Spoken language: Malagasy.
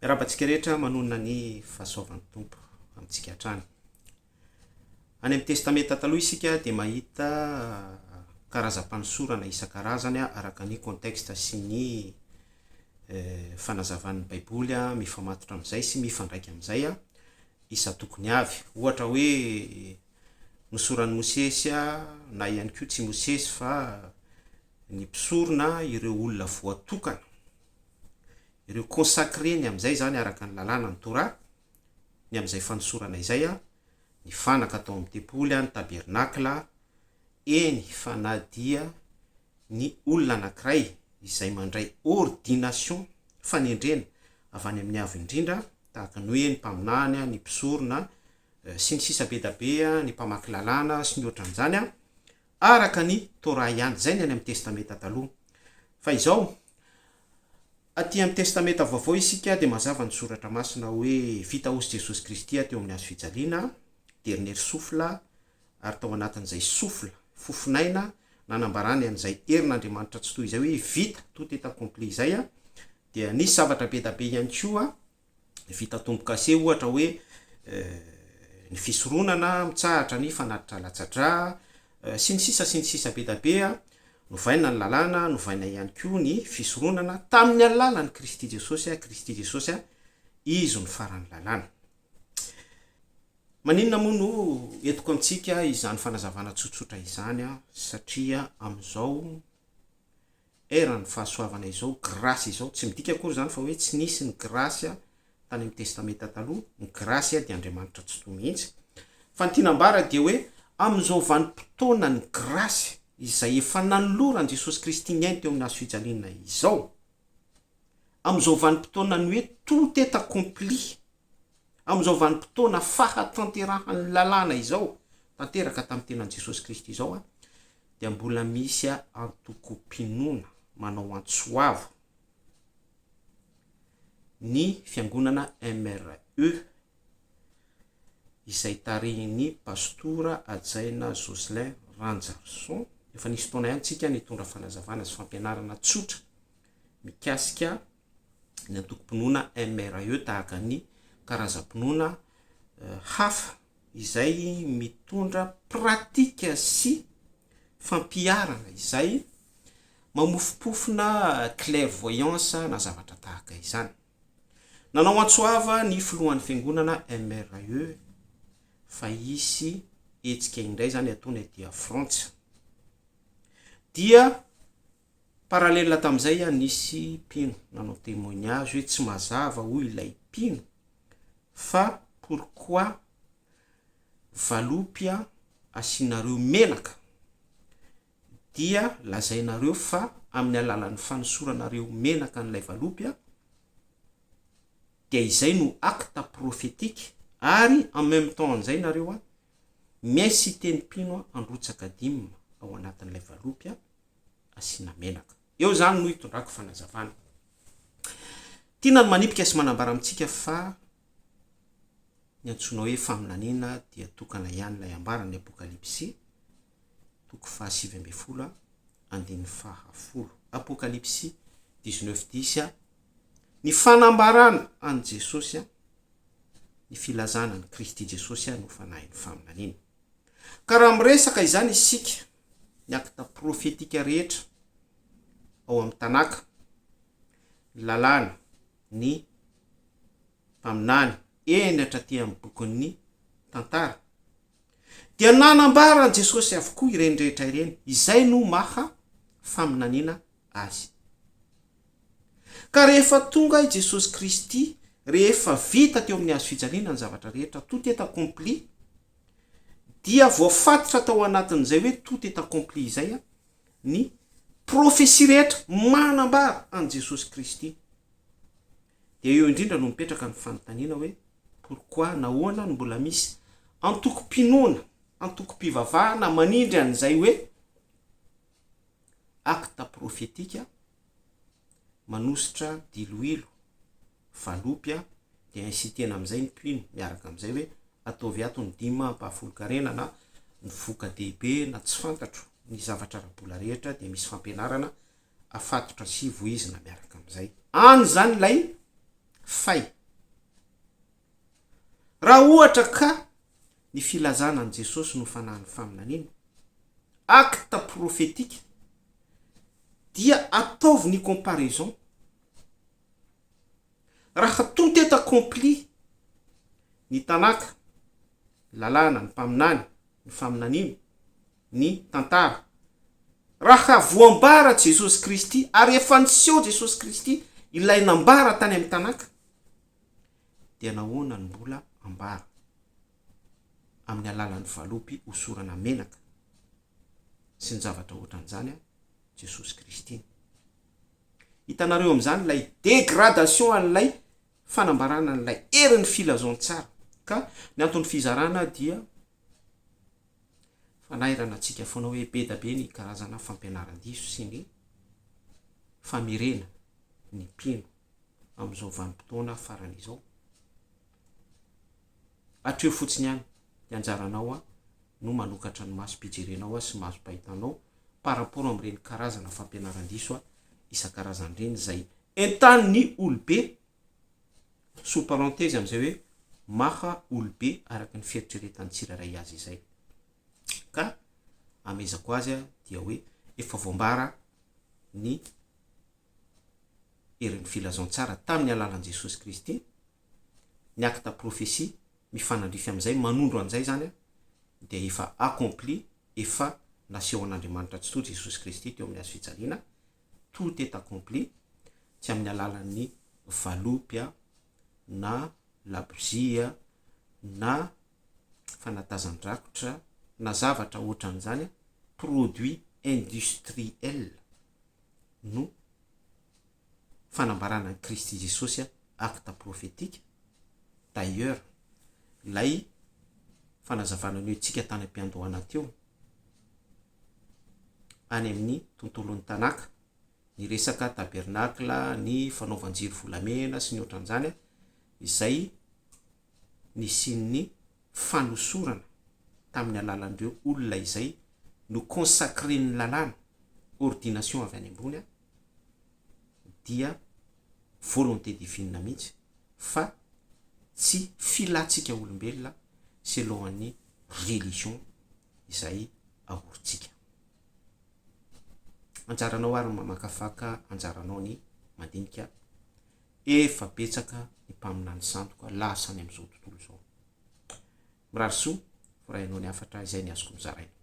Miarahaba antsika rehetra manonona ny fahasoavan'ny Tompo amintsika hatrany. Any amin'ny Testamenta Taloha isika dia mahita karazam-panosorana isan-karazany araka ny contexte sy ny fanazavan'ny Baiboly mifamatotra amin'izay sy mifandraika amin'izay isan-tokony avy. Ohatra hoe nosoran'i Mosesy na ihany koa tsy Mosesy fa ny mpisorona ireo olona voatokana Ireo consacré ny amin'izay izany araka ny lalàna ny Torah, ny amin'izay fanosorana izay, ny fanaka tao amin'ny tempoly, ny tabernakla, eny fa na dia ny olona anankiray izay mandray ordination, fanendrena, avy any amin'ny Avo Indrindra, tahaka ny hoe ny mpaminany, ny mpisorona, sy ny sisa be da be, ny mpamaky lalàna, sy ny ohatran'izany, araka ny Torah ihany. Izay ny any amin'ny Testamenta Taloha. Fa izao, aty amin'ny Testamenta Vaovao isika dia mazava ny Soratra Masina hoe vita hosy Jesosy Kristy teo amin'ny hazo fijaliana, dernier souffle, ary tao anatin'izay souffle, fofon'aina, nanambarany an'izay herin'Andriamanitra Tsitoha izay hoe vita, tout est accompli izay, dia nisy zavatra be da be ihany koa vita tombo-kase ohatra hoe ny fisoronana, mitsahatra ny fanatitra latsa-drà, sy ny sisa sy ny sisa be da be, novaina ny lalàna, novaina ihany koa ny fisoronana tamin'ny alalan'i Kristy Jesosy, Kristy Jesosy Izy no faran'ny lalàna. Maninona moa no entiko amintsika izany fanazavana tsotsotra izany satria amin'izao Eran'ny fahasoavana izao, grâce izao, tsy midika akory izany fa hoe tsy nisy ny grâce tany amin'ny Testamenta Taloha, ny grâce dia Andriamanitra Tsitoha mihitsy, fa ny tiana ambara dia hoe amin'izao vanim-potoanan'ny grâce izay efa nanoloran'i Jesosy Kristy ny ainy teo amin'ny hazo fijaliana izao, amin'izao vanim-potoanan'ny hoe tout est accompli, amin'izao vanim-potoana fahatanterahan'ny lalàna izao, tanteraka tamin'ny tenan'i Jesosy Kristy izao, dia mbola misy antokom-pinoana manao antso avo ny fiangonana MRE izay tarihin'ny Pastora Hajaina Jocelyn Ranjarison. Efa nisy fotoana ihany tsika nitondra fanazavana sy fampianarana tsotra mikasika ny antokom-pinoana MRE tahaka ny karazam-pinoana hafa izay mitondra pratika sy fampiharana izay mamofompofona clairvoyance na zavatra tahaka izany. Nanao antso ava ny filohan'ny fiangonana MRE fa hisy hetsika indray izany ataony aty Frantsa. Dia parallèle tamin'izay nisy mpino nanao témoignage hoe tsy mazava hoy ilay mpino Fa pourquoi valopy asianareo menaka dia lazainareo fa amin'ny alalan'ny fanosoranareo menaka an'ilay valopy dia izay no acte prophétique ary en même temps an'izay nareo mi-inciter ny mpino handrotsaka dime ao anatin'ilay valopy asiana menaka. Eo izany no itondrako fanazavana. Tiana ny manipika sy manambara amintsika fa ny antsoina hoe faminaniana dia tokana ihany ilay ambaran'ny Apokalypsy, toko faha-19, andininy faha-10. Apokalypsy 19 dix, Ny fanambarana an'i Jesosy, ny filazana an'i Kristy Jesosy no fanahin'ny faminaniana. Ka raha miresaka izany isika, ny akta profetika rehetra ao amin'ny Tanaka, ny lalàna, ny mpaminany, eny hatraty amin'ny bokin'ny tantara, dia nanambara an'i Jesosy avokoa ireny rehetra ireny, izay no maha faminaniana azy. Ka rehefa tonga i Jesosy Kristy, rehefa vita teo amin'ny hazo fijaliana ny zavatra rehetra, tout est accompli, dia voafatotra tao anatin'izay hoe tout est accompli izay ny profesia rehetra manambara an'i Jesosy Kristy. Dia eo indrindra no mipetraka ny fanontaniana hoe pourquoi, nahoana no mbola misy antokom-pinoana, antokom-pivavahana manindry an'izay hoe acte prophétique manositra diloilo, valopy dia inciter-na amin'izay ny mpino miaraka amin'izay hoe ataovy ato ny dima ampahafolon-karena na ny voka-dehibe na tsy fantatro ny zavatra ara-bola rehetra dia misy fampianarana afatotra sy voizina miaraka amin'izay. Any izany ilay. Fay. Raha ohatra ka ny filazana an'i Jesosy no fanahin'ny faminaniana, acte prophétique, dia ataovy ny comparaison. Raha tout est accompli, ny Tanakh, ny lalàna, ny mpaminany, ny faminaniana, ny tantara, raha voambara Jesosy Kristy ary efa niseho Jesosy Kristy ilay nambara tany amin'ny Tanakh, dia nahoana no mbola ambara amin'ny alalan'ny valopy hosorana menaka sy ny zavatra ohatran'izany Jesosy Kristy? Hitanareo amin'izany ilay dégradation an'ilay fanambarana an'ilay herin'ny filazantsara. Ka ny anton'ny fizarana dia fanairana antsika foana hoe be da be ny karazana fampianaran-diso sy ny famerena ny mpino amin'izao vanim-potoana farany izao. Hatreo fotsiny ihany dia anjaranao no manokatra ny masom-pijerenao sy masom-pahitanao par rapport amin'ireny karazana fampianaran-diso isan-karazany ireny izay entanin'ny olobe, sous parenthèse amin'izay hoe maha olobe araka ny fieritreretan'ny tsirairay azy izay. Ka amezako azy dia hoe efa voambara ny herin'ny filazantsara tamin'ny alalan'i Jesosy Kristy, ny acte prophetie mifanandrify amin'izay, manondro an'izay izany dia efa accompli, efa naseho an'Andriamanitra Tsitoha Jesosy Kristy teo amin'ny hazo fijaliana, tout est accompli, tsy amin'ny alalan'ny valopy na labozia na fanatazan-drakotra na zavatra ohatran'izany, produit industriel no fanambarana an'i Kristy Jesosy acte prophétique, d'ailleurs ilay fanazavana noentsika tany am-piandohana teo any amin'ny tontolon'ny Tanakh, ny resaka tabernacle, ny fanaovan-jiro volamena sy ny ohatran'izany izay nisian'ny fanosorana tamin'ny alalan'ireo olona izay no-consacrer-n'ny lalàna, ordination avy any ambony, dia volonté divine mihitsy fa tsy filantsika olombelona selon an'ny religion izay aorintsika. Anjaranao ary ny mamakafaka, anjaranao ny mandinika. Efa betsaka ny mpaminany sandoka lasa any amin'izao tontolo izao. Mirary soa, voarainao ny hafatra izay ny azoko nozaraina.